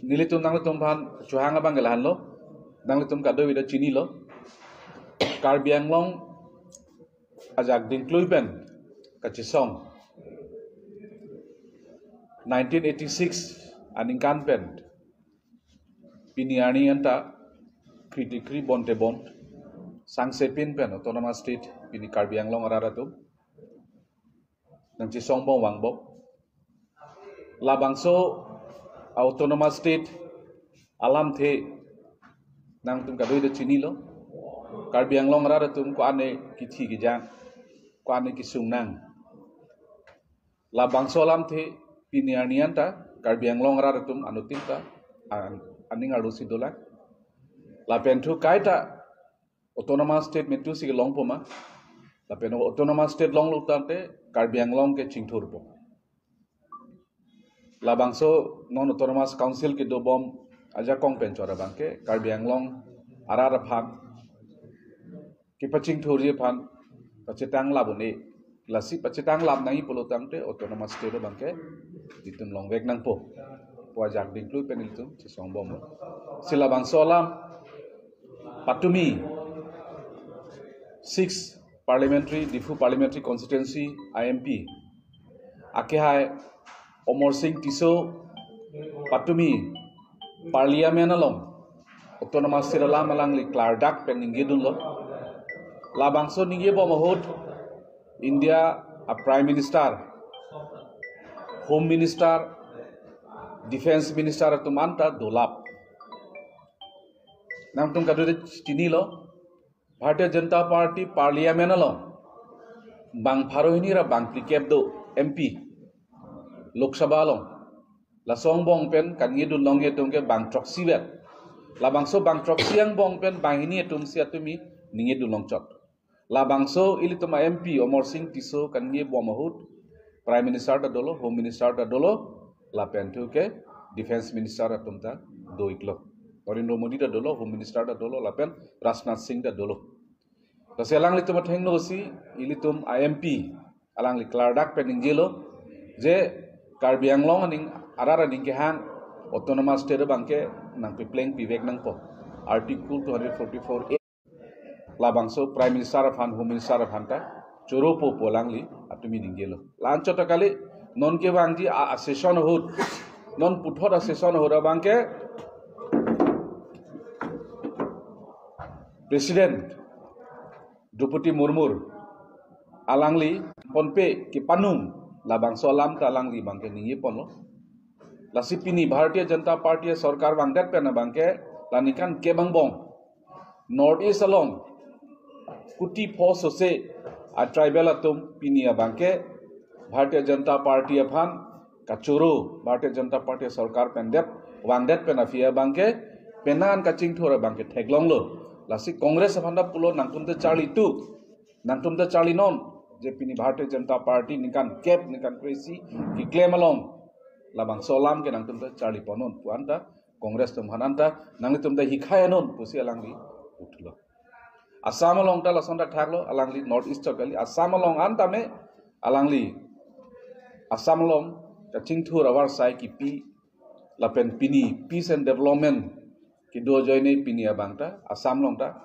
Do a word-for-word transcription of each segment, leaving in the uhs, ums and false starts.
Nelitum nanglitum aphan chohang abang ke lahenlo. Nanglitum kadokave ta chinilo. Karbi Anglong ajak dingklui pen kachesong nineteen eighty-six aningkan pen pini arni anta kri tikri bon te bon sangsepin pen autonomous state pini Karbi Anglong arat atum nangchesong bom vangbom. Labangso autonomous state alamthe nangtum kadokave ta chinilo. Karbi Anglong arat atum ko-an kithi kejang, ko-an kesung nang. Labangso alamthe pini arni anta Karbi Anglong arat atum anuttin ta an-, aning arlosi dolang. Lapen thu kaita autonomous state metu si kelongpo ma. Lapen autonomous state longlo tangte Karbi Anglong ke chingthurpo. Labangso non autonomous council kedobom ajakong pen chora abang ke Karbi Anglong arat aphan kepachingthurji aphan pachetang lap un-e. Lasi pachetang lap nangji pulo tangte autonomous state abang ke itum longvek nangpo pu ajak dingklui pen itum chesong bomlo. Si labangso alam patumi six parliamentary, Diphu parliamentary constituency I M P akehai Amarsing Tisso patumi parliament along autonomous state alam alangli klardak pen ningjedunlo. Labangso ningjebom ahut India a Prime Minister, Home Minister, Defense Minister atum anta dolap. Nangtum kadokave ta chinilo, Bharatiya Janata Party parliament along bang pharo hini ra bang phlikep do M P Lok Sabha along. Laso angbong pen kaningjedun longji atum ke bang throksi vet. Labangso bang throksi angbong pen bang hini atum si atumi ningjebom longchot. Labangso ilitum a M P Amarsing Tisso kaningjebom ahut Prime Minister ta dolo, Home Minister ta dolo, lapen thu ke Defense Minister atum ta do-iklo. Narendra Modi ta dolo, Home Minister ta dolo, lapen Rajnath Singh ta dolo. Lasi alanglitum athengno si ilitum a M P alangli klardak pen ningjelo je Karbi Anglong aning arat aning kehang autonomous state abang ke nangpepleng pivek nangpo. Article two hundred forty-four A labangso Prime Minister aphan, Home Minister aphan ta choropo pu alangli atumi ningjelo. La-anchot ta kali, non kevangji a, a session ahut, non puthot a session ahut abang ke President Droupadi Murmu alangli ponpe kepanung labangso alam ta alangli abang ke ningjeponlo. Lasi pini Bharatiya Janata Party sorkar vangdet pen abang ke la ningkan kep angbong North East along kuti pho sose a tribal atum pini abang ke Bharatiya Janata Party aphan kachoro, Bharatiya Janata Party sorkar pen det, vangdet pen aphi abang ke penang kachingthur abang ke theklonglo. Lasi Congress aphan ta pulo nangtum ta charli tu, nangtum ta charli non, je pini Bharatiya Janata Party ningkan kep, ningkan kre-isi keklem along labangso alam ke nangtum ta charli ponnon pu anta Congress atum aphan anta nanglitum ta hikhai non pusi alangli puthlo. Assam along ta lason ta thaklo, alangli North East chot kali, Assam along an tame alangli Assam along kachingthur avarsai kipi lapen pini peace and development kedo ajoine pini abang ta Assam along ta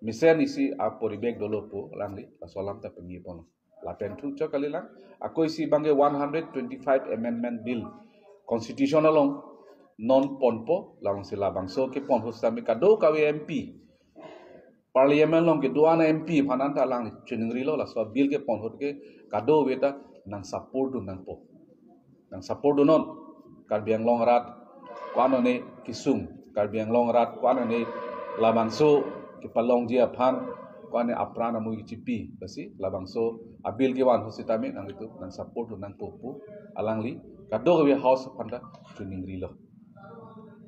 mesen isi aporibek dolo pu alangli laso alam ta pengipon. Lapen thu chot kalilang, ako isi abang ke one hundred twenty-five Amendment Bill Constitution along non ponpo, labangsi labangso kepon ahut sitame kadokave M P, Parliament along kedo-an M P aphan anta alangli chiningrilo, laso bill kepon ahut ke kadokave ta nang support dun nangpo. Nang support dunnon. Karbi Anglong arat ko-an one kesung, Karbi Anglong arat ko-an one labangso kepalongji aphan ko-an one apran amui kechipi, lasi labangso a bill kevan ahut sitame nanglitum nang support dun nangpo pu alangli kadokave House aphan ta chiningrilo.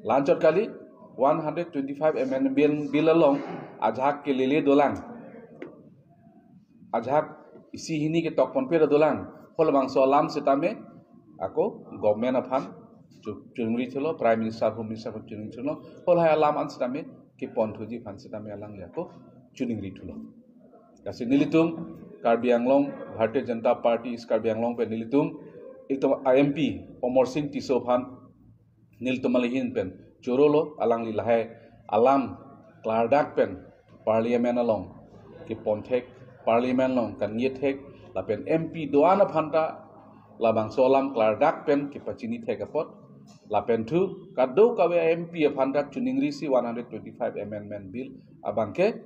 La-anchot kali, one hundred twenty-five Amendment Bill along ajahak kelele dolang, ajahak isi hini ketok ponpe dolang, halabangso alam sitame ako government aphan chu-, chiningri thulo, Prime Minister, Home Minister aphan chiningri thulo, halahai alam an sitame kepon thuji aphan sitame alangli ako chiningri thulo. Lasi nelitum Karbi Anglong, Bharatiya Janata Party East Karbi Anglong pen nelitum, itum a M P Amarsing Tisso aphan nelitum ahin pen chorolo, alangli lahai alam klardak pen Parliament along keponthek, Parliament along kaningje thek, lapen M P do-an aphanta labangso alam klardak pen kepachini thek apot, lapen thu kadokave M P aphanta chuningrisi one hundred twenty-five Amendment Bill abangke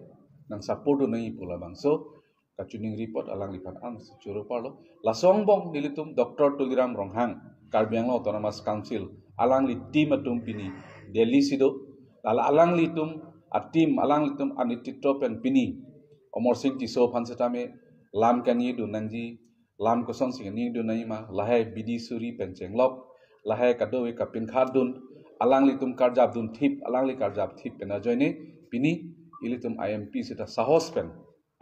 nang support do nangji pu labangso kachiningri apot alangliphan an si choro parlo. Laso angbong nelitum Doctor Tuliram Ronghang, Karbi Anglong Autonomous Council, alangli team atum pini Delhi si do. Lala alanglitum a-team, alanglitum anititro pen pini Amarsing Tisso aphan setame lam kaningje dun nangji, lam kosonsi kaningje dun nangji ma, lahai bidi suri pen chenglok, lahai kadokave kapinkhat dun, alanglitum karjap dun thip, alangli karjap thip pen ajoine pini ilitum I M P seta sahos pen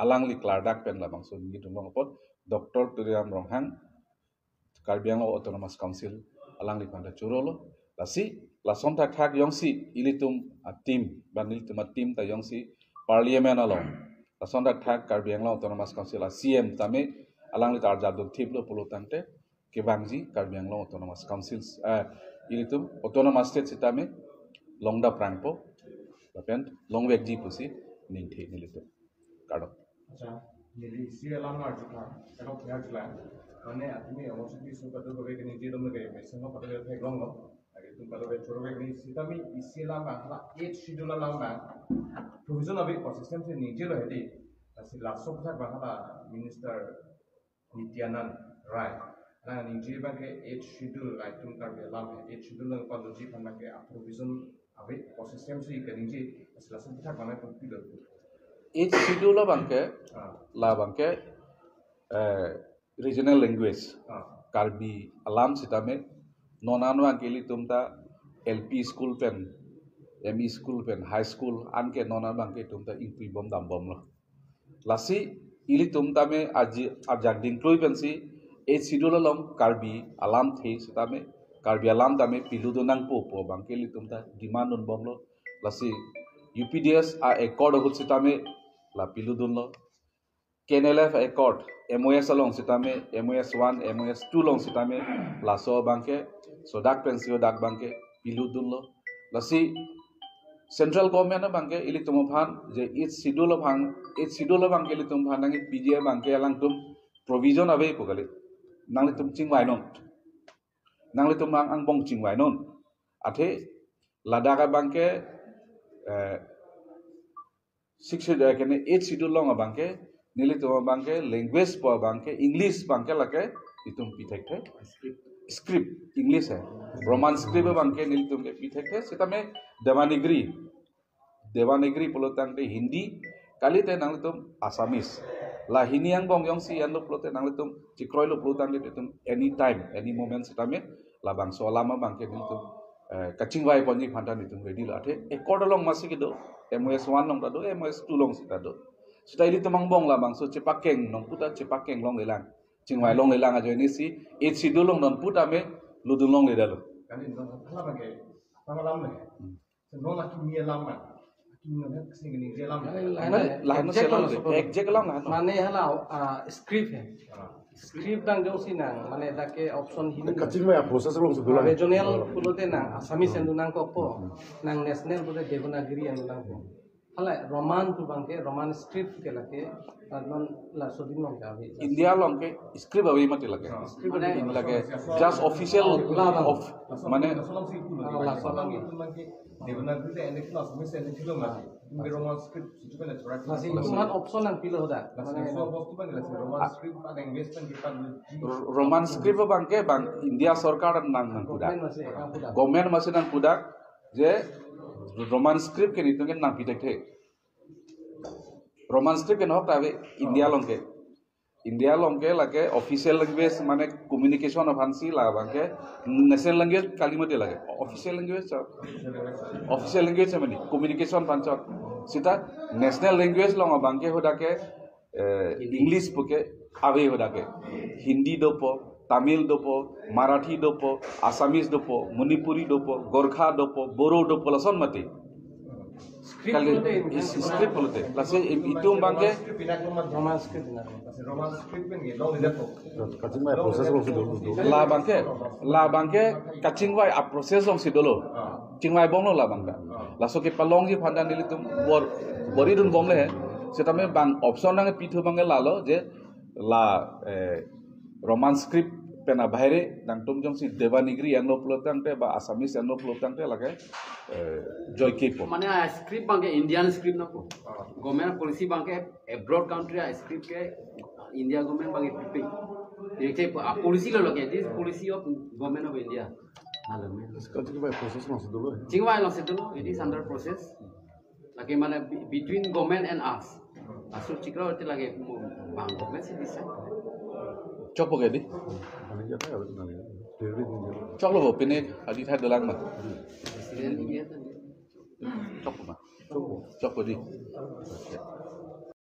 alangli klardak pen labangso ningje dun long apot Doctor Tuliram Ronghang, Karbi Anglong Autonomous Council, alangliphanta chorolo. Lasi lason thakthak jongsi ilitum a-team, ban ilitum a-team ta jongsi Parliament along, lason thakthak Karbi Anglong Autonomous Council a-C M tame alangli ta arjap dun thiplo pulo tangte, kevangji Karbi Anglong Autonomous Council, eh, ilitum Autonomous State sitame longdap prangpo, lapen longvekji pusi ningthe nelitum. Kardom. Acha, neli isi alam arjupha, kadokave arjula. Mane atumi Amarsing Tisso kadokave kaningje dom lage, mesen lo kadokave theklonglo. Lake itum kadokave choro vek nangji, sitame isi alam abang hala Eighth Schedule alam abang provision ave, consistency ningjelo hedi. Lasi laso aphuthak abang hala Minister Nityanand Rai nangji abangke Eighth Schedule, itum Karbi alam Eighth Schedule nangpaloji aphan abangke a-provision ave, consistency kaningje, lasi laso aphuthak abang nangtum pilo. Eighth Schedule abangke, Ah. labangke, eh, regional language, Ah. Karbi alam sitame, non an abangke ilitum ta L P school pen, M E school pen, high school anke non an abangke itum ta ingpibom dambomlo. Lasi ilitum tame aji, ajak dingklui pensi Eighth Schedule along Karbi alamthe sitame, Karbi alam tame piludun nangpo pu abangke ilitum ta demand dunbomlo. Lasi U P D S a-accord ahut sitame la piludunlo. K N L F accord, M O S along sitame, M O S one, M O S two along sitame, laso abangke sodak pensi hadak abangke piludunlo. Lasi central government abangke ilitum aphan, je Eighth Schedule aphan, Eighth Schedule abangke ilitum aphan nangpiji abangke alangtum provision ave pu kali. Nanglitum chingvainon. Nanglitum ang angbong chingvainon. Athe ladak abangke, eh, Sixth Schedule, eh, kene Eighth Schedule along abangke, nelitum abangke, language pu abangke, English abangke lake itum pi thekthe. Script, English hai. Roman script abangke nelitum ke pi thekthe. Sitame Devanagari, Devanagari pulo tangte Hindi, kalite nanglitum Assamese. La hini angbong jongsi anlo pulote nanglitum chekroilo pulo tangte itum anytime, any moment sitame labangso alam abangke nelitum, eh, kachingvai ponji aphanta nelitum ready lo. Athe accord along masi kedo, M O S one along ta do, M O S two along sita do. Sita ilitum angbong labangso chepakeng nonpu ta chepakeng longlelang, chingvai longlelang ajoine si Eighth Schedule along nonpu tame ludun longledetlo. Kali non hala abangke, tang alam le. Hmm. Senon akimi alam ma. Akimi alam kasi kaningje alam. Lain, lain, lain, lain exact selo alam, de. Exact alam lain. Mane hala, ah, script hai. Ah. Script nang jongsi nang, mane dak ke option hini. Kachingvai a-process along si dolang. Regional pulote nang Assamese endo nangkokpo. Hmm. Nang national pulote Devanagari endo nangkok. Hala Roman pu abangke, Roman script ke lake, ah, non laso adim along ke ave. India along ke script ave mati lake. Ah. Script ave. Mane lake just official la abang. Of, mane, ah, laso abang. Devanagari le enek lo, Assamese enek lo mati. Itum Roman script situ kan correct. Lasi itum aphan option nangpilo hadak. Lasi mane so bostu abang lasi Roman script pen English pen kita R-, Roman script abangke bang India sorkar nang nangpudak. Government masi nangpudak. Government masi nangpudak je Roman script ke nelitum ke nangpi thekthe. Roman script ke nahok ta ave India along ke. India along ke lake official language mane communication aphansi labangke national language kali mati lake. Official language chot. Official language mane communication aphan chot. Sita national language along abangke hadak ke, eh, English puke ave hadak ke. Hindi dopo, Tamil dopo, Marathi dopo, Assamese dopo, Manipuri dopo, Gorkha dopo, Boro dopo, lason mati. Kali, script pulote. Lasi itum abangke Roman script na. Roman script pen ke long leader ko. Kachingvai process alongsi dolo. La abangke, la abangke kachingvai a-process alongsi dolo. Chingvai bomlo la abangke. Laso kepalongji aphan ta nelitum bor, bor-idun bomle he. Setame bang option nangpithu abangke lalo je la, eh, Roman script pen abahere nangtum jongsi Devanagari enlo pulotangte ba Assamese enlo pulotangte lake, eh, joike po. Mane a-script abangke Indian script nangpo. Government policy abangke abroad country a-script ke India government abangke pipe. Isi a-policy lo lake, this policy of Government of India. Hala me. Kachingvai process alongsi dolo. Chingvai alongsi dolo, it is under process. Lake mane be-, between government and us. Laso chiklo te lake mo bang government si decide. Chokpo ke dei? Choklo bo, pine hadi thai dolang ma. President India ta. Chokpo ma. Chokpo dei.